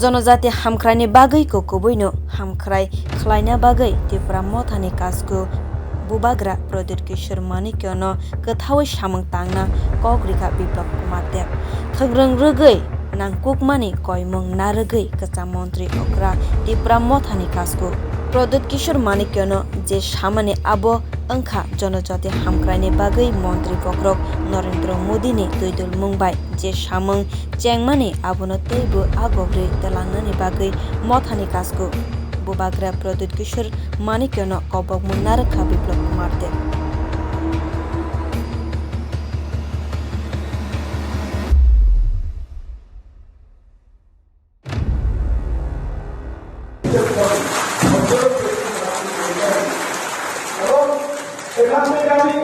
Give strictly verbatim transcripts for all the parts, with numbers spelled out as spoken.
Jonojati hamkraini bagwi kukubuino hamkrai khlaina bagwi Tipra Mothani Kasku Bubagra Pradyut Kishore Manikyono kwthaui samung tangna kok rikha Biplab Kumar Deb. Thwgrwng rwgwi nangkukmani koimung narwgwi kwcham montri okra Tipra Mothani Kasku Pradyut Kishore Manikyono je samani abo wngkha jonojati hamkraini bagwi montri bokrok Narendra Modini twidulmung bai je samung chengmani abono teibo agogri twlangnani bagwi Mothani Kasku Bubagra Pradyut Kishore Manikyono kobokmung narwkha Biplab Kumar Deb. এবং এখান থেকে আমি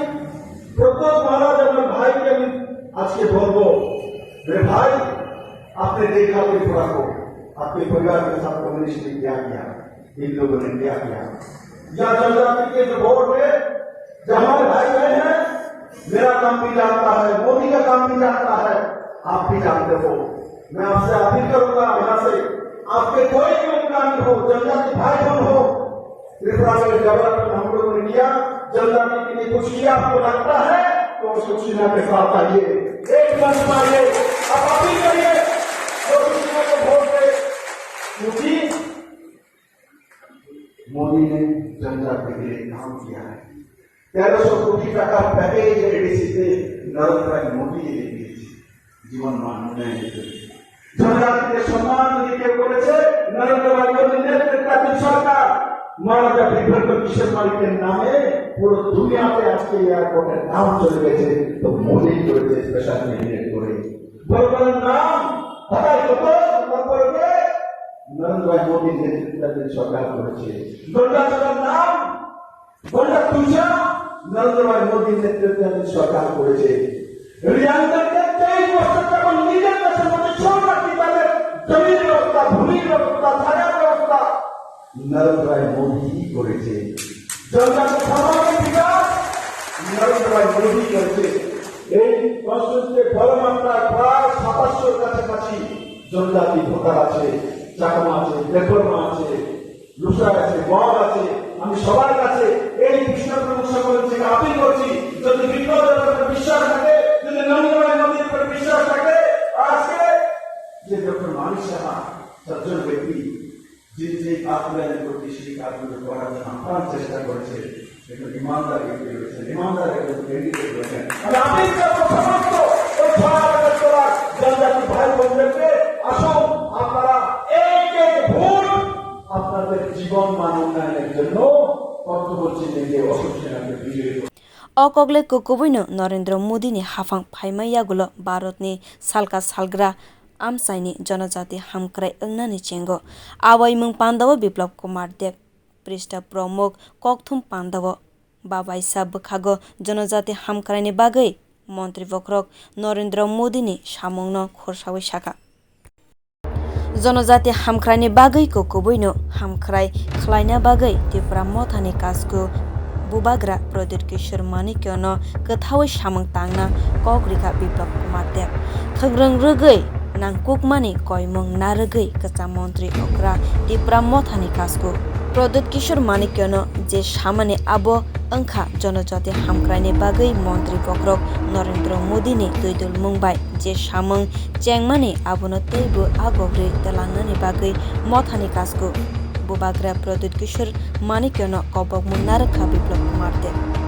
প্রত্যেক মহারাজ এবং ভাইকে আমি আজকে বলবো, রে ভাই, आपने देखा त्रिपुरा को, आपके परिवार के साथ कम्युनिस्ट ने क्या किया, इन लोगों ने क्या किया। या जनजाति के जो वोट है, जो हमारे भाई बहन हैं, मेरा काम भी जानता है, मोदी का काम भी जानता है, आप भी जानते हो। मैं आपसे अपील करूंगा, यहाँ से आपके कोई भी अनुगामी हो, जनजाति भाई बहन हो, त्रिपुरा में डेवलपमेंट हम लोगों ने किया, जनजाति के लिए कुछ किया आपको लगता है, तो उसको चिन्ह के साथ आइए, एक मंच में आइए, आप अपील करिए, जो भी चिन्ह को वोट दे, क्योंकि मोदी ने जनजाति के लिए काम किया है। তেরোশো কোটি টাকার প্যাকেজ এডিসিতে নরেন্দ্র ভাই মোদি এনে দিয়েছে। জীবন মান উন্নয়নের জন্য। জনজাতিকে সম্মান যদি কেউ করেছে, নরেন্দ্র ভাই মোদীর নেতৃত্বাধীন সরকার, মহারাজা বিভ্রান্ত কিশোর মালিকের নামে পুরো দুনিয়াতে আজকে এয়ারপোর্টের নাম চলে গেছে, তো মোদি করেছে স্পেশাল ক্যাবিনেট করে। বড় বড় নাম, হাজার কত নম্বর করে নরেন্দ্র ভাই মোদীর নেতৃত্বাধীন সরকার করেছে। গন্ডাছড়ার নাম গন্ডা তুলসা নরেন্দ্র ভাই মোদীর নেতৃত্বাধীন সরকার করেছে। রিয়াংদেরকে তেইশ বছর যখন নিজের দেশের মধ্যে শরণার্থী, তাদের জমির ব্যবস্থা, ভূমির ব্যবস্থা, থাকার ব্যবস্থা নরেন্দ্র ভাই মোদীই করেছে। জনজাতি সমাজের বিকাশ নরেন্দ্র ভাই মোদী করেছে। এই কনস্টিটিউয়েন্সিতে বড় মাত্রায় প্রায় সাতাশশোর কাছাকাছি জনজাতি ভোটার আছে, চাকমা আছে, দেববর্মা আছে, লুসাই আছে, মগ আছে, আমি সবার কাছে এই কৃষ্ণপ্রেম উৎসব মঞ্চ থেকে আপিল করছি, যদি বিপ্লব দেবের উপরে বিশ্বাস থাকে, যদি নরেন্দ্র মোদীর উপরে বিশ্বাস থাকে, আজকে যে ডক্টর মানিক সাহা সজ্জন ব্যক্তি, যে যে কাজগুলো আমি করছি, সেই কাজগুলো করার জন্য আপ্রাণ চেষ্টা করেছে, একজন ইমানদার ব্যক্তি রয়েছেন, ইমানদার একজন ক্যান্ডিডেট রয়েছেন। আমি আপিল করবো সমস্ত ওই ছয় হাজার জনজাতি ভাই বোনদেরকে, আসুন আপনারা এক এক ভোট আপনাদের জীবন মান উন্নয়নের জন্য কর্তব্য চিহ্নে দিয়ে অশোক সেনাকে বিজয়ী করুন। O koklai kukubuino Narendra Modini haphang phaima yagulo Bharatni salka salgra amchaini jonojati hamkrai wngnani chengo. Awaimwng pandao Biplab Kumar Deb, Prista Promuk, kokthum pandao babaisa bwkhago jonojati hamkraini bagwi montri bokhorok Narendra Modini samungno khursaui sakha. Jonojati hamkraini bagwi kukubuino hamkrai khlaina bagwi Tipra Mothani Kasku Bubagra Pradyut Kishore Manikyono kwthaui samung tangna kok rikha Biplab Kumar Deb. Thwgrwng rwgwi nangkukmani koimung narwgwi kwcham montri okra Tipra Mothani Kasku Pradyut Kishore Manikyono je samani abo wngkha jonojati hamkraini bagwi montri bokhorok Narendra Modini twidulmung bai je samung chengmani abono teibo agogri twlangnani bagwi Mothani Kasku Bubagra Pradyut Kishore Manikyono kobokmung narwkha Biplab Kumar Deb.